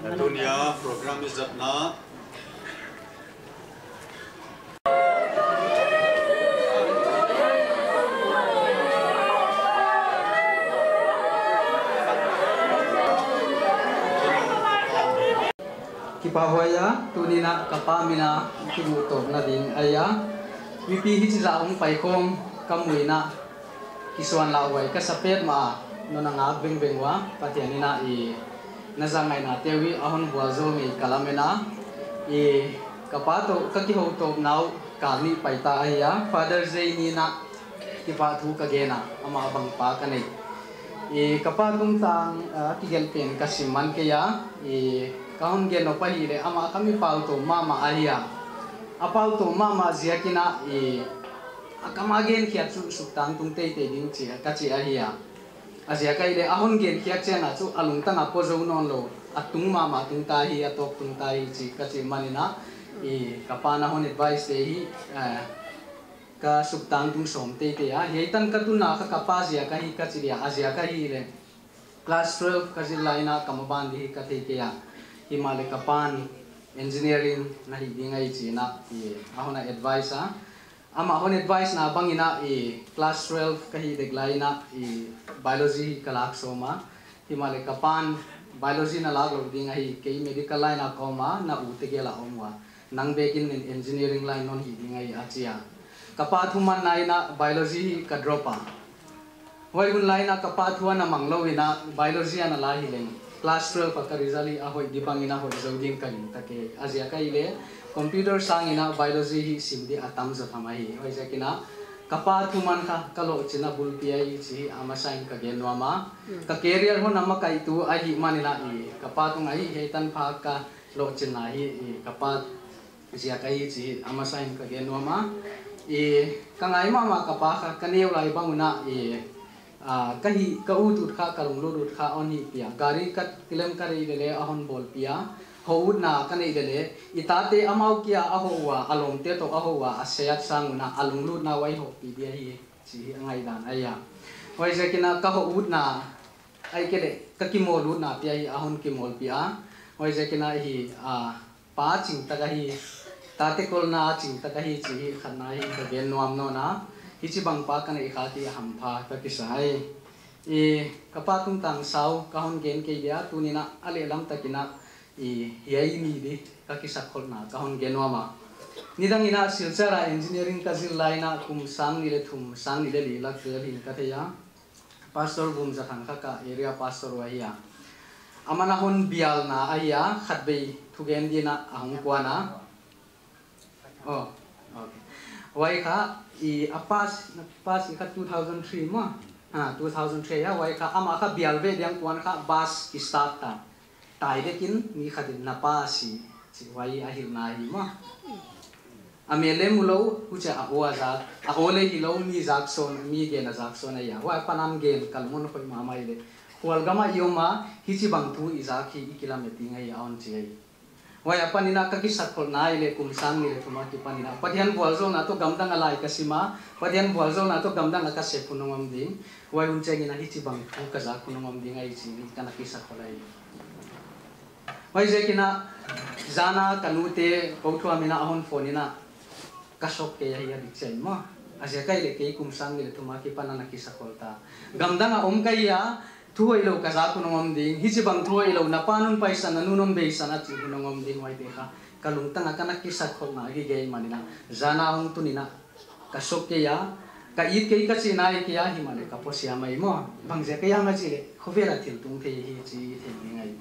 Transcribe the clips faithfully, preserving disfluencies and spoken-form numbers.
Tuni a program i zatna Kipahhuai a, tuni a ka pa min a kimuh tawpna ding ahi a. Mipi hichi zah hong paikhawm ka muh in a, kisuanlahhuai ka sa petmah a, non a ngak vengveng ua, Pathian in a i na zang ngaihna te uh i a hon vualzawl ngei ka lamen a, i ka pa toh ka kihou tawpna uh kal nih paita ahi a, Father's Day ni in a kipahthu ka gen a, amah bang pa ka nei. I ka pa tungtang, ah, kigelh pen ka sim man kei a, i ka hon gen nop ahihleh amah ka mi pau tawm mahmah ahi a. A pau tawm mahmah ziak in a, i a kam a genkhiak chu suktang tung teitei ding chi, ka chi ahi a. A ziak ahihleh a hon genkhiak chiang a chu a lungtang a pua zou nawnlou, a tung mahmah tung ta hi, a tawp tung ta hi chi ka chih man in a, i ka pa'n a hon advice te hi, eh, ka suktang tung sawm teitei a. Hiai tan ka tunna kha ka pa ziak ahi ka chi dia, a ziak ahihleh class twelve ka zil lai in a ka maban di hi ka thei kei a. Himahleh ka pa'n engineering na hih ding ahi chi in a, i a hon a advice a. Amah hon advice na bang in a, i class twelve ka hih dek lai in a, i biology hi ka lak sawm a. Himahleh ka pa'n biology na lak lou ding ahi, kei medical line a ka om a, na u te gel a om ua, nang bek in engineering line non hih ding ahi a chi a. Ka pa thumanna in a biology hi ka drop a. Huai hun lai in a ka pa thu ana mang lou in a biology ana la hileng, class twelve a ka result hi a hoih di bang in a hoih zou ding ka gingta kei. A ziak ahihleh computer sang in a biology hi sim di a tam zaw tham ahi. Huaiziak in a ka pa thuman kha ka lohchinna bulpi ahi chih hi a masa in ka gen nuam a. Ka career hon a makaihtu ahih man in a, i ka pa tung a hi hiai tanpha ka lohchinna hi, i ka pa ziak ahi chih hi a masa in ka gen nuam a. I ka ngai mahmah ka pa kha, ka neu lai bang un a, i, ah, ka hih, ka ut ut kha, ka lunglut ut kha hon hihpih a. Gari ka kilem ka neih leh leh a hon bawlpih a. Hoh utna ka neih leh leh, i tate amau kia a hoh ua, a lawmte toh a hoh ua, a seat sang un a, a lunglutna uh a i hohpih dia hi chih hi a ngaihdan ahi a. Huaiziak in a ka hoh utna, ahihkeileh ka kimawl utna pia hi a hon kimawlpih a. Huaiziak in a hi, ah, pa ching tak ahi, tate kolna ching tak ahi chih hi khatna hi ka gen nuam nawn a. Hichibang pa ka neih kha chih hampha ka kisa hi. I ka pa tungtang sau ka hon gen kei dia, tuni in a a lehlam tak in a, i, hiai ni di ka kisakkholhna ka hon gen nuam a. Nidang in a Silchar a engineering ka zil lai in a kum sang nih leh thum, sang nih leh li lak vel hi'n ka thei a. Pastor Vumzathang kha ka area pastor uh ahi a. Aman a hon bialna ahi a, khatvei thugen di in a a hong kuan a. Oh, okay. Huai kha, i a pass, na pass i kha two thousand three maw. Ha, two thousand three a, huai kha, amah kha bial ve dia kuan kha bus ki start ta. Tai dek in mi khat in na pa si, chih huai a hilhna hi maw. A mel leh mu lou, huchia a aw a zak, a aw leh hilou mi zak sawn, mi gen a zak sawn ahi a. Huai apan a gen ka lungmang khoih mahmah leh. Khualgam a i om a, hichibang thu i zak hi i kilamet ding ahi a hon chi ahi. Huai apan in a ka kisakkholhna ahihleh kum sang nih leh thum a kipan in a Pathian vualzawlna toh gamdang a lai ka sim a, Pathian vualzawlna toh gamdang a ka sep hun hong om ding. Huai hun chiang in a hichibang thu ka zak hun hong om ding ahi chih in ka na kisakkholh ahi. Huaiziak in a, zan a ka nute kou thuam in a a hon phone in a, ka shock kei ahi a dik chiang maw. A ziak ahihleh kei kum sang nih leh thum a kipan a na kisakkholh ta. Gamdang a om ka hi a, thu hoihlou ka zak hun hong om ding, hichibang thu hoihlou, na pa'n hon paisan, na nu'n hon beisan a chih hun hong om ding huaite kha. Ka lungtang a ka na kisakkholhna gige man in a, zan a hong tun in a, ka shock kei a, ka it kei ka chihna ahi kei a, himahleh ka pawt siam ahi maw. Bangziak ahi a chih leh, khovel a thil tung thei hi chih i thei ding ahi.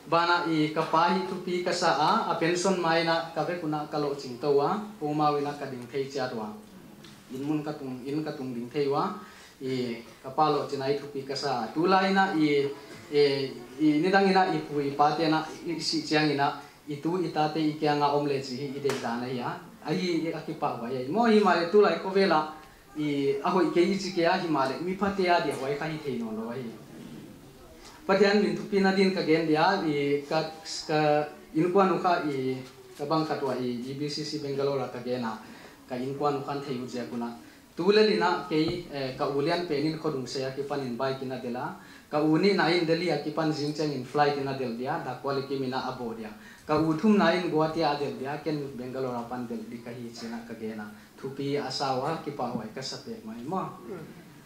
Banah i ka pa hi thupi ka sa a, a pension mai in a ka vek un a ka lohching tou a, poumau in a ka ding thei chiat ua. Inn mun ka tung, inn ka tung ding thei ua, i ka pa lohchinna hi thupi ka sa a. Tulai in a i, i, i nidang in a i pu i pa te'n a i sih chiang in a, i tu i tate i kiang a om leh chih hi i deihdan ahi a. Ahi a kipahhuai ahi. Maw himahleh tulai khovel a, i a hoih kei i chi kei a himahleh mi phate a dia huai kha hi thei nawnlou ahi. Pathian min thupina din ka gen dia, i ka, ka innkuan uh kha i ka bang khat ua i, i EBCC Bangalore a ka gen a, ka innkuan uh khan thei uh ziak un a. Tu lel in a kei, eh, ka u lian pen in Khodungsei a kipan in bike in a delh a. Ka u nihna in Delhi a kipan zing chiang in flight in a delh dia, dak kua leh kim in a a bawh dia. Ka u thumna in Guwahati a delh dia, ken Bangalore a pan delh di ka hi chi in a ka gen a. Thupi a sa ua, kipahhuai ka sa pek mai maw.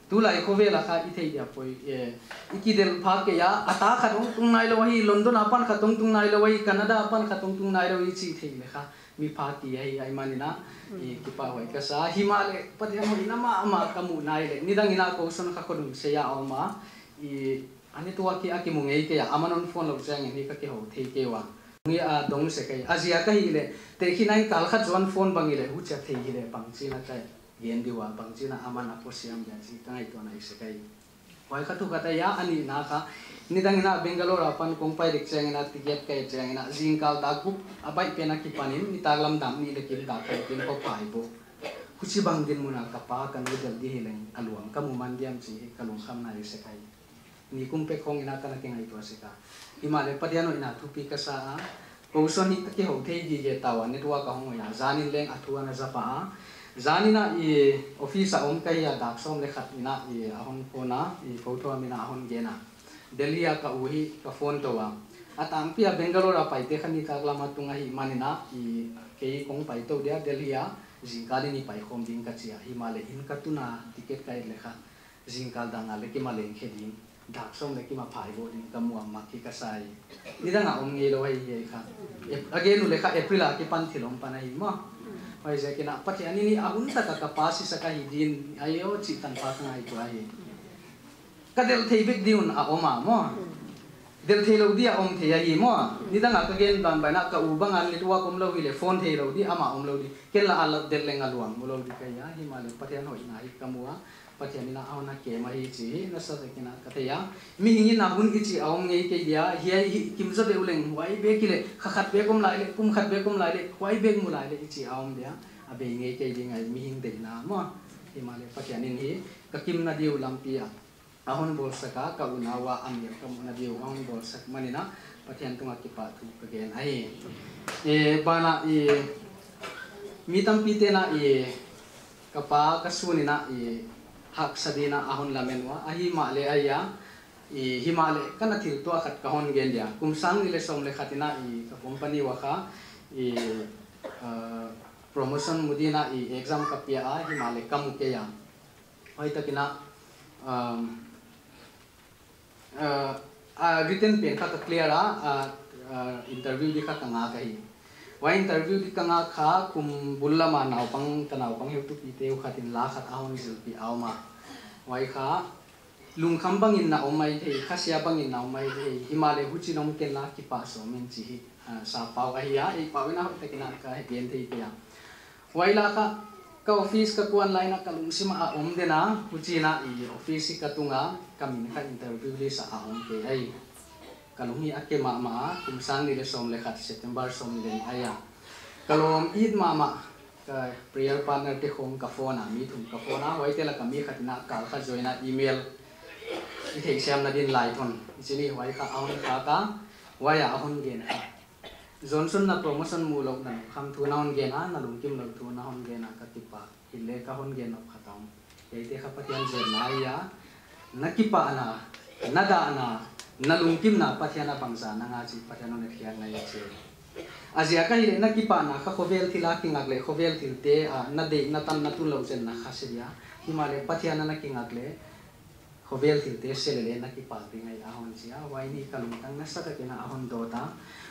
Tulai khovel a kha i theih dia poi, eh, i kidelh phak kei a, a ta khat hong tung nailou hi, London a pan khat hong tung nailou hi, Canada a pan khat hong tung nailou hi chih theih leh kha mi phak kei ahi, ahihman in a, i kipahhuai ka sa. Himahleh Pathian hoihna mahmah ka muh nai leh, nidang in a Kouson kha Khodungsei a om a, i a network hi a kimu ngei kei a, aman hon phone lou chiang in hi ka kihou thei kei ua. Ngi a dong sek ahi. A ziak ahihleh, tehkhinna in kal khat zong phone bang hileh, huchia thei hileh, bangchin a ka gen di ua, bangchin a aman a posiam dia chih ka ngaihtuah nai sek ahi. Huai kha thu khat ahi a, a nihna kha, nidang in a Bangalore a pan kong pai dek chiang in a ticket ka et chiang in a, zingkal dak guk a baih pen a kipan in, nitaklam dak nih leh kim dak khat kim khawng phai bawh. Huchibang dinmun a ka pa ka nu delh di hileng, a luang ka mu man diam chih hi ka lungkham nai sek ahi. Nikum pek khawng in a ka na kingaihtuah sek a. Himahleh Pathian hoihna thupi ka sa a. Kouson hi ka kihou thei gige ta ua, network a hong hoih a. Zan in leng a thu ana za pah a. Zan in a i office a om ka hi a, dak sawm leh khat in a i a hon phone a, i Kouthom in a a hon gen a. Delhi a ka u hi ka phone tou a. A tangpi a Bangalore a paite kha nitaklam a tung ahihman in a i kei kong pai tou dia Delhi a zingkal in i pai khawm ding ka chi a. Himahleh in ka tun a ticket ka et leh kha zingkal dak nga leh kim a leng khe ding, dak sawm leh kim a phai bawh ding ka mu a, mak hi ka sa hi. Nidang a om ngeilou ahi hi kha. Ap-, a gen uleh kha April a kipan thil om pan ahi maw. Huaiziak in a Pathian in a hun tak a ka pa sisak ahi din, ahi aw chih tanpha ka ngaihtuah hi. Ka delh thei bek di un a om a maw. Delh theilou di a om thei ahi maw. Nidang a ka gen bangbang in a ka u bang a network omlou hileh phone theilou di, amah omlou di. Ken lah a delh leng a luang mulou di ka hi a, himahleh Pathian hoihna hi ka mu a. Pathian in a hon a kem ahi chih hi nasa takin a ka thei a. Mihing in a hun i chih a om ngei kei dia, hiai hi kim zaw deuh leng huai bek hileh, kha khat bek om lai leh, kum khat bek om lai leh, huai bek mu lai leh i chih a om dia. A bei ngei kei ding ahi mihing deihna maw. Himahleh Pathian in hi ka kimna di uh lampi a, a hon bawlsak a, ka unau a, a mel ka muhna di uh a hon bawlsak man in a, Pathian tung a kipahthu ka gen ahi. Eh, banah i mi tampi te'n a i ka pa ka sun in a i haksa di'n a a hon lamen ua, ahi mahleh ahi a, i himahleh ka na thil tuah khat ka hon gen dia. Kum sang nih leh sawm leh khat in a i ka company ua kha i, ah, promotion mu di'n a i exam ka pia a, himahleh ka mu kei a. Huai takin a, um, uh, a written pen kha ka clear a, uh, uh, interview di kha ka ngak ahi. Huai interview di ka ngak kha kum bul lam a naupang, ka naupang heutupite uh khat in la khat a hon zilpih a om a. Huai kha lungkham bang in na om maithei, khasia bang in na om maithei, himahleh huchi'n om ken la kipah sawm in chih hi, ah, sapau ahi a, ei pau in a hoih takin a ka gen thei kei a. Huai la kha ka office ka kuan lai in a ka lungsim a om den a, huchi'n a i office hi ka tung a, ka min kha interview list a a om kei ahi. Ka lung hi a ke mahmah a, kum sang nih leh sawm leh khat September sawmnih leh nih ahi a. Ka lawm it mahmah, ka prayer partner te khawng ka phone a, mi thum ka phone a, huaite lak a mi khat in a kal kha join a email i theihsiamna din Laithon i chih ni, huai kha a hon khak a, huai a a hon gen kha. Johnson, na promotion muhlouhna lungkham thu na hon gen a, na lungkimlouh thu na hon gen a, ka kipah. Hileh ka hon gen nop khat om. Hiaite kha Pathian zetna ahi a, na kipahna, na dahna, na lungkimna Pathian a bangzah na ngah chih Pathian hon etkhiak ngai a chi. A ziak ahihleh na kipahna kha khovel thil a kingak leh khovel thilte a na deih na tan na tunlouh zen na kha se dia. Himahleh Pathian a na kingak leh khovel thilte se leh leh na kipak ding ahi a hon chi a, huai ni ka lungtang nasatakin a hon dawt a.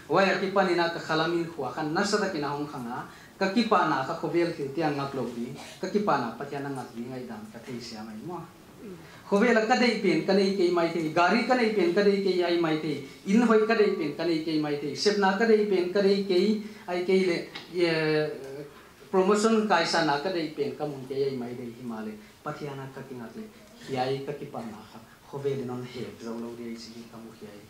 Huai akipanin a ka khalam in khua khan nasatakin a hong khang a, ka kipahna kha khovel thilte a ngak lou ding, ka kipahna Pathian a ngak ding ahi dan ka theisiam ahi maw. Khovel a ka deih pen ka nei kei maithei, gari ka neih pen ka deih kei ahi maithei, inn hoih ka deih pen ka nei kei maithei, sepna ka deih pen ka deih kei ahi kei leh, eh, promotion kaisana ka deih pen ka mun kei ahi maithei, himahleh Pathian a ka kingak leh hiai ka kipahna kha khovel in hon hek zou lou di ahi chih ka mu hi ahi.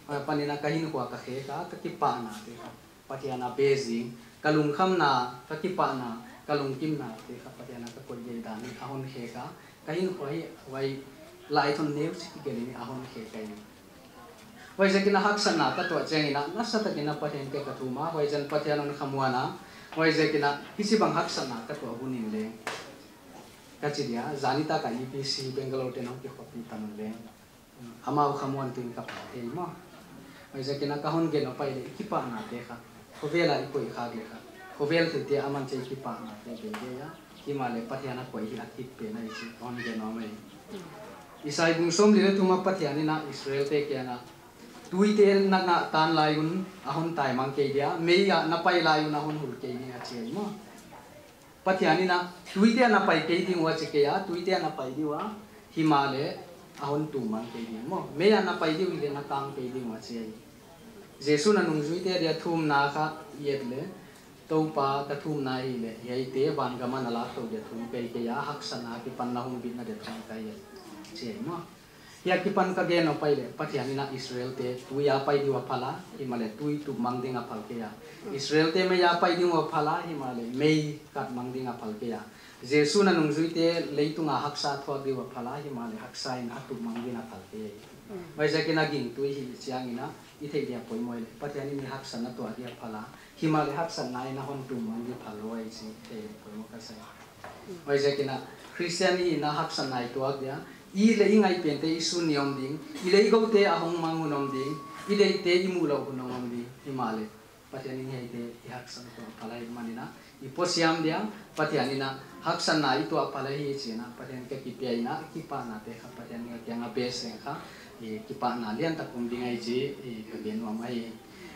Huai panin a ka hinkhua ka khek a, ka kipahna te kha Pathian a be zing, ka lungkhamna, ka kipahna, ka lungkimna te kha Pathian a ka koih gei dan in a hon khek a, ka hinkhua hi huai Laithon neu chik gelh in a hon khek ahi. Huaiziakin a haksatna ka tuah chiangin a, nasatak in a Pathian kiang ka thum a, huaiziakin Pathian hon khamuan a, huaiziakin a hichibang haksatna ka tuah hun in leng, ka chi dia, zan nitak a E P C Bangalore te'n hong kikhopih ta un leng, amau khamuan tuin ka pha thei maw. Huaiziakin a ka hon gen uh pai leh, i kipahnate kha, khovel a i koih khak leh kha, khovel theite aman chih i kipahnate bei bei a, himahleh Pathian a koih hi a thip pen ahi chih ka hon gen uh mai. Isai bung sawmli leh thum a Pathian in a Israelte kiang a, tuite na ngah tan lai un a hon taimang kei dia, mei ah na pai lai un a hon hul kei ding a chi ahi maw. Pathian in a, tuite ah na pai kei ding uh a chi kei a, tuite ah na pai ding uh a, himahleh a hon tummang kei ding maw. Mei ah na pai ding uh hileh na kang kei ding uh a chi ahi. Jesu'n a nungzuite dia thumna kha i et leh, Toupa ka thumna hileh, hiaite vangam a na lak tou dia thum ka hi kei a, haksatna akipan na hong bitna dia thum ka hi a chi ahi maw. Hiai akipan ka gen uh pai leh, Pathian in a Israelte tui a pai ding uh a phal a, himahleh tui tummang ding a phal kei a. Israelte mei a pai ding uh a phal a, himahleh mei katmang ding a phal kei a. Jesu'n a nungzuite leitung a haksa thuak ding uh a phal a, himahleh haksa in a tummang ding a phal kei a. Huaiziakin a gingtu i hih chiangin a, i theih dia poimoh leh, Pathian in i haksatna tuah ding a phal a, himahleh haksatna in a hon tummang ding phal lou ahi chih theih leh poimoh ka sa. Huaiziakin a, Christian i hihna haksatna i tuak dia, i leh i ngaihpente i sun ni om ding, i leh i goute a hong mang hun om ding, i deihte i muhlouh hun om ding, himahleh Pathian in hiaite i haksatna tuah phal ahihmanin a, i posiam dia, Pathian in a haksatna i tuah phal ahi chi'n a, Pathian ka kipia in a, kipahnate kha Pathian ka kiang a base leng kha, i kipahna liantak om ding ahi chih, i ka gen nuam ahi.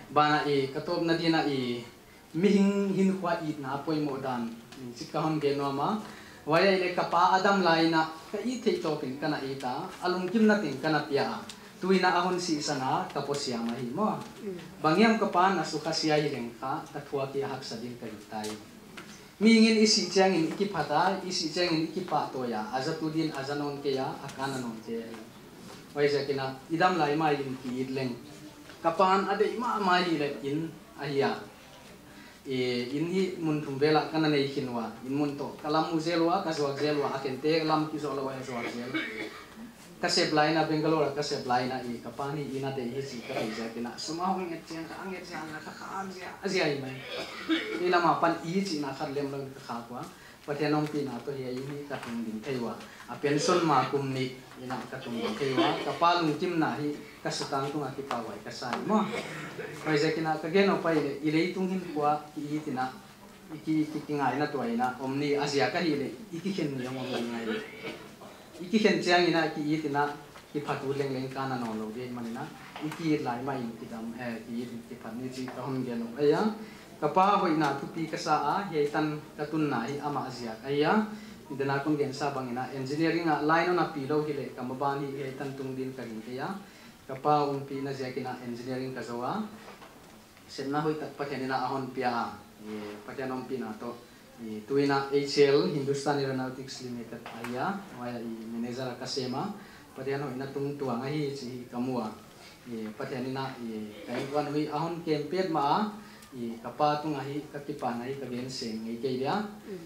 Banah i ka tawpna dingin a i mihing hinkhua itna poimoh dan, chih ka hon gen nuam a. Huai ahihleh ka pa a dam lai in a, ka it theih tawpin ka na it a, a lungkimna teng ka na pia a. Tuin a a hon sihsan a, ka posiam ahi maw. Bang hiam ka pa'n a sukha sia hileng kha, ka thuak hi a haksa ding ka hi ta hi. Mihing in i sih chiangin i kiphat a, i sih chiangin i kipahtawi a, a zat uh din a za nawn kei a, a kan a nawn kei a. Huaiziakin a, i dam lai mai in ki it leng, ka pa'n a deih mahmah hileh in ahi a. I, in hi mun thum vel a ka na nei khin ua, in mun toh ka lam mu zel ua, ka zuak zel ua, a kente lam kizoh lou a zuak zel. Ka sep lai in a, Bangalore a ka sep lai in a, i ka pa'n hi in a deih hi chih ka theih ziakin a, sum a hong nget chiang kha, a nget ziak a kha, kha a zia, a zia hi mai. I lam apan i chihna khat lem lou in ka khak ua. Pathian ompihna toh hiai in hi ka tungding thei ua. A pension ma kum nih in a ka tungding thei ua. Ka pa lungkimna hi ka sutang tung a kipahhuai ka sa hi maw. Huaiziakin a ka gen uh pai leh, i leitung hinkhua ki it in a, i ki, ki, kingaihna tuah in a om ni a ziak ahihleh, i kikhen ni om om ni ngai. I kikhen chiangin a ki it in a, kiphat uh lengleng kan a nawn lou ding ahihmanin a, i ki it lai mah in kidam, eh, ki it in kiphat ni chih ka hon gen uh ahi a. Ka pa hoihna thupi ka sa a, hiai tan ka tunna hi amah ziak ahi a. Tuni'n a kon gensa bangin a engineering a line hon a pi lou hileh ka maban hi hiai tan tung dingin ka gingta a. Ka pa ompihna ziakin a engineering ka zou a. Sepna hoihtak Pathian in a a hon pia a. I, Pathian ompihna toh. I, tuin a H A L, Hindustan Aeronautics Limited ahi a, huai a i manager a ka sem a. Pathian hoihna tungtuang ahi chih ka mu a. I, Pathian in a, i, ka innkuan uh hi a hon kem petmah a. I, ka pa tung a hi ka kipahna hi ka gen sem ngei kei dia.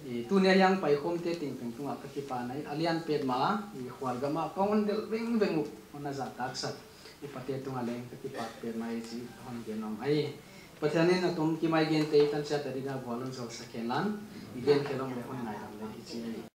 I, tuni a hiai paikhawmte tengteng tung a ka kipahna hi a lian petmah a. I, khualgam a ka hon delh vengveng uh, hon a zahtaksak. I pate tung a leng ka kipak petmah hi chih ka hon gen nuam ahi. Pathian in a tom kimai gente i tan chiat a ding a vual hon zawlsak hen la. I gen khelh om leh hon ngaidam leh hi chih ahi.